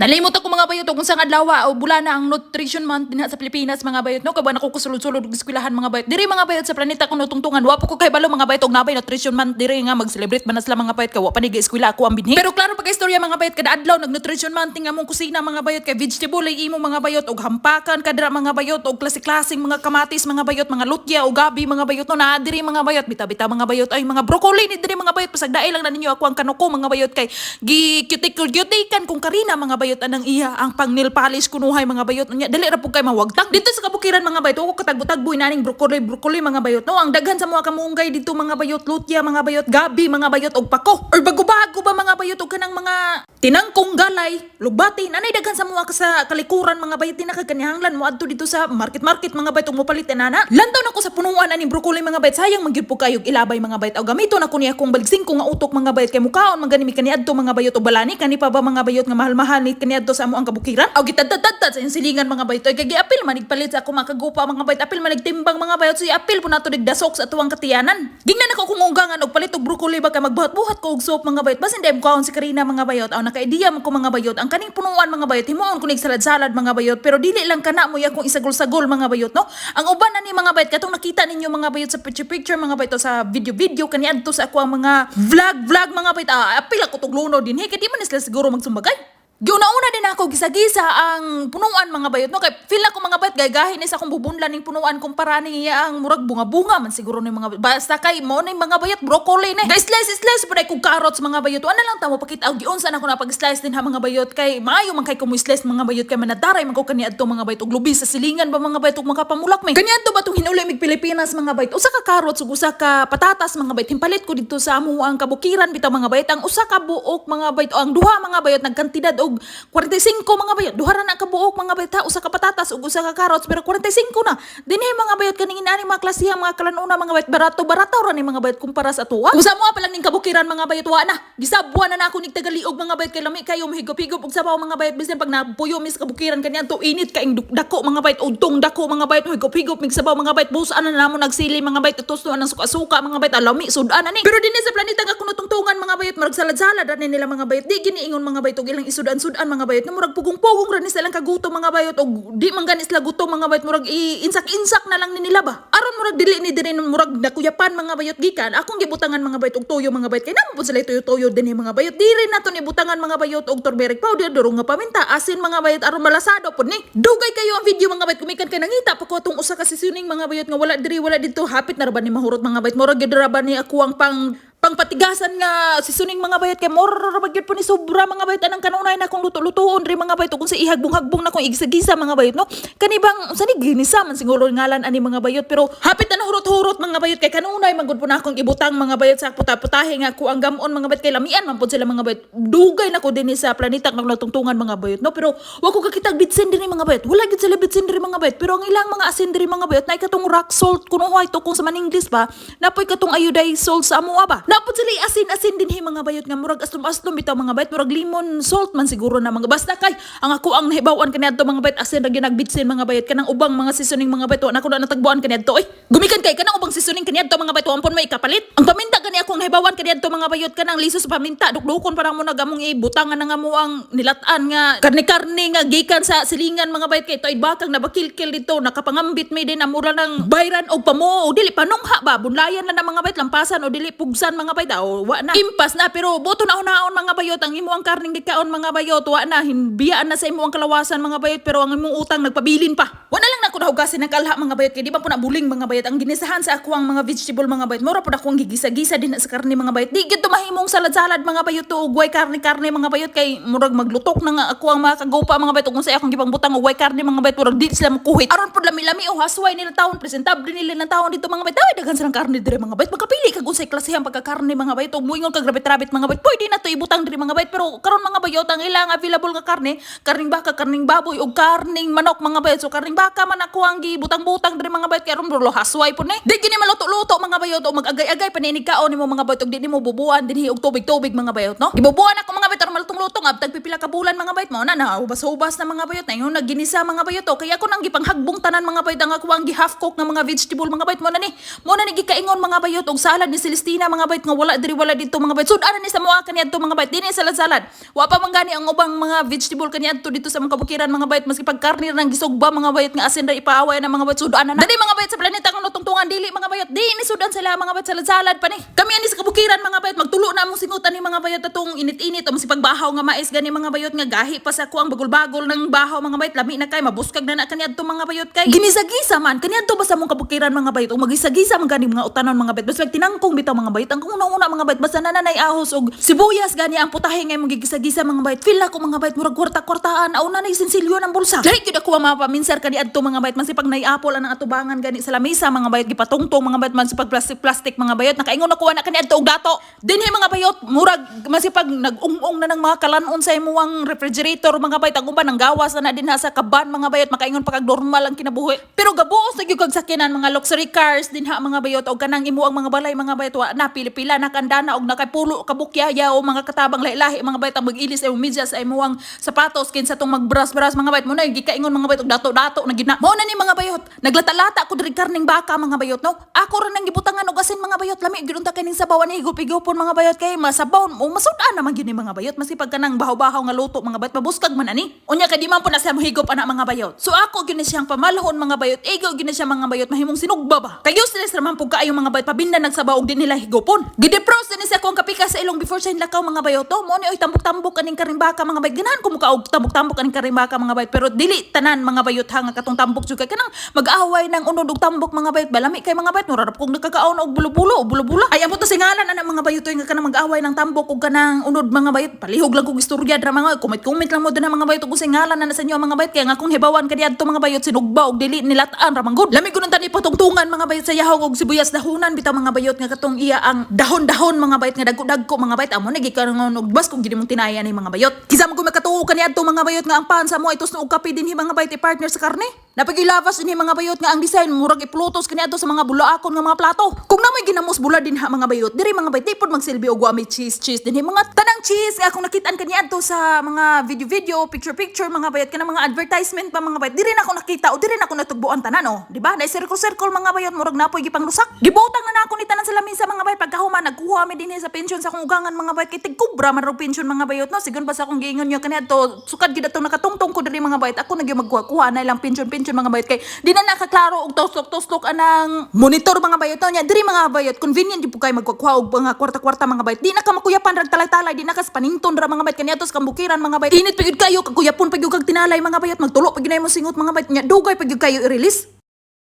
Nalimot ako, mga bayot, kung sa adlaw o bulan na ang Nutrition Month dinha sa Pilipinas, mga bayot, no? Kaba nako kusulod-sulod og eskwelahan, mga bayot. Diri, mga bayot, sa planeta kung nutungtungan, wa po ko kahibalo, mga bayot, og nabay Nutrition Month diri nga mag-celebrate man na sila, mga bayot, kay wa pa ni eskwela ako ang binhi. Pero klaro pa kay istorya, mga bayot, kada adlaw nag Nutrition Month ting among kusina, mga bayot, kay vegetable ay imo, mga bayot, og hampakan kadra, mga bayot, og klase-klaseng mga kamatis, mga bayot, mga lutya og gabi, mga bayot, no? Naa diri, mga bayot, bita-bita, mga bayot, ay mga broccoli ni diri, mga bayot. Pasagdae lang na ninyo ako ang kanuko, mga bayot, kay gi cuticle cutikan kung Karina, mga bayot, anang iya ang pang nail polish kunuhay, mga bayot. Unya dali ra pud kay mawagtang dito sa kabukiran, mga bayot. Ako katagbo-tagboy naning broccoli broccoli, mga bayot, no? Ang daghan sa mga kamunggay dito, mga bayot, lutya, mga bayot, gabi, mga bayot, og pako or bago-bago ba, mga bayot, og kanang mga tinangkong galay, lugbati nanay daghan sa mga sa kalikuran, mga bayot. Di nakakanihanglan mo adto dito sa market market, mga bayot, ug mopalit ana. Lantaw na ko sa punuan aning broccoli, mga bayot. Sayang man gyud po kayo ilabay, mga bayot. Aw gamito na ko niya akong baligsing ko nga utok, mga bayot, kay mukaon man gani mi kaniadto, mga bayot, og balani kani pa ba, mga bayot, nga mahal-mahal ni kaniadto sa amo ang kabukiran. Aw gitadtad sa inyong silingan, mga bayot, ay kay giapil man palit sa ako makagupa, mga bayot, apil man timbang, mga bayot, so apil po nato digdasok sa atuang katiyanan. Gingnan ako kung unggangan og palit og broccoli ba kay magbuhat-buhat ko og soup, mga bayot, basin dayom kaon si Karina, mga bayot. Aw naka-idea man ko, mga bayot, ang kaning punuan, mga bayot, himuon ko nig salad-salad, mga bayot, pero dili lang kana mo akong isagol-sagol, mga bayot, no? Ang uban na ni, mga bayot, katong nakita ninyo, mga bayot, sa picture picture, mga bayot, o sa video video kaniadto sa ako ang mga vlog vlog, mga bayot. Apil ako tugluno din kay di man sila siguro magsumbagay. Giuna-una din ako gisa-gisa ang punuan, mga bayot, no? Kay feel ako, mga bayot, gaygahin ni sa akong bubunlan ning punuan kumpara ni iya ang murag bunga-bunga man siguro ni mga, basta kay mo ni, mga bayot, broccoli ni. Guys, slice slice pud kog carrots, mga bayot. Ana lang ta mo pakita og giunsa na ko na pag-slice din ha, mga bayot, kay maayo man kay ko mo slice, mga bayot, kay manadaray man ko kaniadto, mga bayot, og lubi sa silingan ba, mga bayot, ug makapamulak may. Kaniadto ba tong hinuli mig Pilipinas, mga bayot? Usa ka carrots ug usa ka patatas, mga bayot, himpalit ko dito sa amo ang kabukiran bitaw, mga bayot. Ang usa ka buok, mga bayot, o ang duha, mga bayot, nagkantidad og 45, mga bayot. Duha ra na ka buok, mga bayot ha, usa ka patatas ug usa ka carrots, pero 45 na. Dinhi, mga bayot, kaning inani mga klasiha, mga kalanuna, mga bayot, barato barato ra ni, mga bayot, kumpara sa atuwa. Kung sa mo pa lang ning kabukiran, mga bayot, wa na. Gisabwa na nako nig tagaliog, mga bayot, kay lami kayo mahigop-higop og sabaw, mga bayot, bisan pag napuyo mis kabukiran kaniadto init kaing dako, mga bayot, udtong dako, mga bayot, higop-higop mig sabaw, mga bayot, busan na namo nagsili, mga bayot, itusno ang suka-suka, mga bayot, alami sudan na ni. Pero dinhi sa planeta nga kunutungtungan, mga bayot, murag salad-salad ani nila, mga bayot. Di giniingon, mga bayot, og ilang isudan-sudan, mga bayot, na murag pugong-pugong ra ni silang kagutom, mga bayot, og di man gani sila gutom, mga bayot, murag i-insak-insak na lang ni nila ba. Aron murag dili ni diri murag nakuyapan, mga bayot, gikan akong gibutangan, mga bayot, og toyo, mga bayot, kay namo pud sila toyo-toyo dinhi, mga bayot. Diri na to ni butangan, mga bayot, og turmeric powder, durong nga paminta, asin, mga bayot, aron malasado pud ni. Dugay kayo ang video, mga bayot, gumikan kay nangita pa ko atong usa ka seasoning, mga bayot, nga wala diri, wala dito. Hapit na ra ba ni mahurot, mga bayot? Murag gyud ra ba ni ako ang pang pangpatigasan nga seasoning, mga bayot, kay moro ra ba gyud po ni sobra, mga bayot, anang kanunay na kung luto-lutoon ri, mga bayot, kung sa ihagbong-hagbong na kung igisa-gisa, mga bayot, no? Kani bang unsa ni, ginisa man siguro ngalan ani, mga bayot, pero hapit na nahurot-hurot, mga bayot, kay kanunay man gud po na akong ibutang, mga bayot, sa puta-putahe nga ko ang gamon, mga bayot, kay lamian man pud sila, mga bayot. Dugay na ko dinhi sa planeta nga natungtungan, mga bayot, no? Pero wa ko kakitag bitsin dinhi, mga bayot. Wala gid sila bitsin diri, mga bayot, pero ang ilang mga asin diri, mga bayot, na katong rock salt kuno ito kung sa man English ba, napoy katong iodized salt sa amoa ba. Napod sila asin-asin dinhi, mga bayot, nga murag aslom-aslom bitaw, mga bayot, murag lemon salt man siguro na mga, basta kay ang ako ang nahibaw-an kaniadto, mga bayot, asin ra gyud nagbitsin, mga bayot. Kanang ubang mga seasoning, mga bayot, wa na ko na natagbuan kaniadto oy. Gumikan kay kanang ubang seasoning kaniadto, mga bayot, wa pon may kapalit. Ang paminta gani akong nahibaw-an kaniadto, mga bayot, kanang liso sa paminta, dukdukon pa mo nagamong ibutangan na nga mo ang nilatan nga karne-karne nga gikan sa silingan, mga bayot, kay toy bakang nabakilkil dito, nakapangambit mi din amura ng bayran og pamo o dili panungha ba, bunlayan lang na, mga bayot, lampasan o dili pugsan, mga bayot, o wa na impas na. Pero boto na unaon, mga bayot, ang imo ang karning gikaon, mga bayot, wa na hinbiyaan na sa imo ang kalawasan, mga bayot, pero ang imong utang nagpabilin pa. Wa na lang nako nahugasin ang kalha, mga bayot, kay di ba po na buling, mga bayot, ang ginisahan sa ako ang mga vegetable, mga bayot. Mura po na akong gigisa-gisa din sa karne, mga bayot. Di gyud mahimong salad-salad, mga bayot, to og way karne-karne, mga bayot, kay murag maglutok na nga ako ang mga kagupa, mga bayot, kung sa akong gipangbutang og way karne, mga bayot, murag di sila makuhit. Aron pud lami-lami o hasway nila taon, presentable nila ng taon dito, mga bayot. Ay, daghan silang karne dire, mga bayot. Magkapili kag unsay klasehang pagkakarne, mga bayot, ug moingon kag rabit-rabit, mga bayot, pwede na to ibutang diri, mga bayot. Pero karon, mga bayot, ang ilang available nga karne, karning baka, karning baboy ug karning manok, mga bayot. So karning baka man ako ang gibutang-butang diri, mga bayot, kay aron rulo hasway po ni. Di gini maluto-luto, mga bayot, o mag-agay-agay paninig kaon nimo, mga bayot, ug di nimo bubuan dinhi og tubig-tubig, mga bayot, no? Gibubuan ako, mga bayot, aron malutong lutong abtag pipila ka bulan, mga bayot, mao na nahubas-hubas na, mga bayot, na yung nagginisa, mga bayot o. Kaya ako nang gipanghagboy tanan, mga bayot, ang ako ang gi-half cook nga mga vegetable, mga bayot. Mo na ni gikaingon, mga bayot, og salad ni Celestina, mga bayot, nga wala diri, wala dito, mga bayot. Sud-an na ni sa mua kaniadto, mga bayot, dinhi salad-salad. Wa pa man gani ang ubang mga vegetable kaniadto dito sa mga kabukiran, mga bayot, maski pag karne nang gisugba, mga bayot, nga asin ra ipaaway na, mga bayot, sud-an na. Dali, mga bayot, sa planeta nga tungtungan, dili, mga bayot, di ni sudan sila, mga bayot, salad-salad pa ni. Kami ani sa kabukiran, mga bayot, magtulo na among singutan ni, mga bayot, atong init-init o masipag bahaw nga mais gani, mga bayot, nga gahi pa sa kuang bagol-bagol ng bahaw, mga bayot, lami na kay mabuskag na na kaniadto, mga bayot, kay ginisa-gisa man kaniadto ba sa among kabukiran, mga bayot, o magisa-gisa man gani mga utanon, mga bayot, basta tinangkong bitaw, mga bayot, ang una-una, mga bayot, basta nananay ahos og sibuyas gani ang putahe nga imong gigisa-gisa, mga bayot, feel ako, mga bayot, murag kwarta-kwartaan aw na sinsilyo ng bulsa. Dahil gyud ako mapaminser kaniadto, mga bayot, masipag nay apple ang atubangan gani sa lamesa, mga bayot, gipatungtong, mga bayot, man sa pag plastic plastic, mga bayot, nakaingon ako ana kaniadto og dato dinhi, mga bayot, murag masipag nag-ung-ung na ng mga kalanon sa imuang refrigerator, mga bayot, ang uban ang gawas na na dinha sa kaban, mga bayot, makaingon pa kag normal ang kinabuhi, pero gabuos na gyud kag sakyanan, mga luxury cars dinha, mga bayot, og kanang imuang mga balay, mga bayot, wa na pila-pila na kandana og nakaypulo ka bukyaya o mga katabang lahi-lahi, mga bayot, ang mag-ilis ay medyas sa imuang sapatos kinsa tong magbras-bras, mga bayot. Mo na gikaingon, mga bayot, og dato-dato na gina mo na ni, mga bayot. Naglata-lata ko diri karning baka, mga bayot, no? Ako ra nang gibutangan og asin, mga bayot. Lami gyud unta kining sabaw ani, higop-higopon, mga bayot, kay masabaw o masud-an naman gyud ni, mga bayot, maski pag kanang bahaw-bahaw nga luto, mga bayot, mabuskag man ani. Unya kay di man po na siya mohigop ana, mga bayot, so ako gyud ni siyang pamalhon, mga bayot. Igo gyud ni siya, mga bayot, mahimong sinugba ba kay useless raman pug kaayo, mga bayot, pabinda nagsabaw og di nila higopon. Gidepros din siya akong kapika sa ilong before siya lakaw, mga bayot to. Mo ni oy tambok-tambok kaning karning baka, mga bayot. Ganahan ko mukaog tambok-tambok kaning karning baka, mga bayot, pero dili tanan, mga bayot ha, nga katong tambok jud kay kanang mag-away ng unod og tambok, mga bayot, balami kay, mga bayot, murarap kong nakakaon og bulo-bulo o bulo-bula. Ay, amot na singalan ana, mga bayot, oy, nga kanang mag-away ng tambok og kanang unod, mga bayot. Palihog lang kog istorya dra, mga comment-comment lang mo dinha, mga bayot, og singalan na sa inyo, mga bayot, kaya nga kung hibawan kaniadto, mga bayot, sinugba og dili nilataan ra man gud. Lami gud tani patungtungan, mga bayot, sa yahog og sibuyas dahunan bitaw, mga bayot, nga katong iya ang dahon-dahon, mga bayot, nga dagko-dagko, mga bayot, amo na gikaron og bas kung gid mong tinaya ni, mga bayot. Kisa mo makatuo kaniadto, mga bayot, nga ang pan sa mo itos og kape dinhi, mga bayot, i-partner sa karne. Napagilabas dinhi, mga bayot, nga ang design murag iplutos kaniadto sa mga bulaakon nga mga plato. Kung namoy ginamos bula dinha, mga bayot, diri, mga bayot, di pod magsilbi og wa may cheese cheese dinhi. Mga tanang cheese nga akong nakitaan kaniadto sa mga video-video, picture-picture, mga bayot, kanang mga advertisement pa, mga bayot, diri na ako nakita o diri na ako natugbuan tanan oh, di ba? Na circle circle, mga bayot, murag napoy gipanglusak. Gibutang na nako ni tanan sa lamisa, mga bayot. Pagkahuman nagkuha mi dinhi sa pension sa akong ugangan, mga bayot, kay tigkubra man raw pension, mga bayot, no? Sigon pa sa akong giingon nyo kaniadto, sukad gid atong nakatungtong ko diri, mga bayot, ako nagyo magkuha-kuha na ilang pension pension, mga bayot, kay di na nakaklaro og tuslok-tuslok anang monitor, mga bayot nya. Diri, mga bayot, convenient jud po kay magkuha og mga kwarta-kwarta, mga bayot, di na ka makuyapan rag talay-talay, di na ka sa panington ra, mga bayot, kaniadto sa kambukiran, mga bayot, init pa gyud kayo, kagkuyapon pa gyud kag tinalay, mga bayot, magtulo pa gyud na imong singot, mga bayot, nya dugay pa gyud kayo i-release.